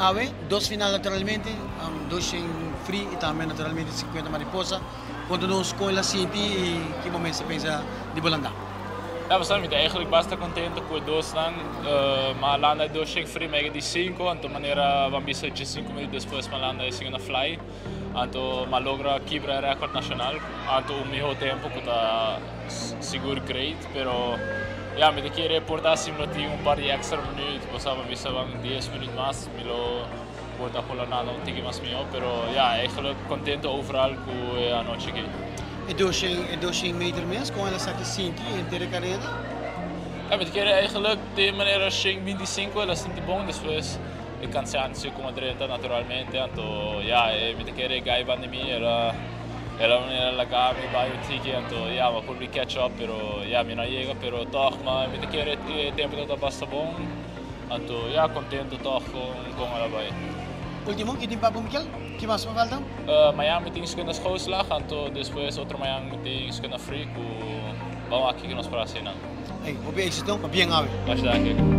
Awe, dos final naturalmente, 200 free y tambe naturalmente 50 mariposa. Conta nos con el a sinti y ki momento pensa di bo landa. Ja, we zijn eigenlijk basta contento cu e dos nan. M'a landa 200 free, m'a di 5, anto manera ban bisa 5 minuut despues m'a landa e 5 na fly. Anto m'a logra kibra record nacional, anto un miho tempo cu ta sigur great, pero ja, mi kier por ta si tin un par di extra minuut, bo sabi, bisa ban 10 minuut mas, mi lo por ta por nada un tiki mas miho, pero ja, eigenlijk contento overal cu e anochi aki. E 200 meter mes, con el a sinti henter e careda? Ja, mi kier eigenlijk di manera 25 el a sinti bon, despues e cansancio cu a drenta naturalmente, anto ja, mi kier guy banda mi, el a manera laga mi bay un tiki, anto ja, m'a por catch up, pero ja, mi no a yega, pero toch, ma mi kier e tempo ta basta bon, anto ja, contento toch cu el a bay. Ultimo, kico tin pa Mikel? Kico mas pa falta? Mañan mi tin 50 schoolslag, anto despues otro mañan mi tin 50 free, cu ban wak kico nos por haci. Hey, hopi exito, pabien awe. Masha danki.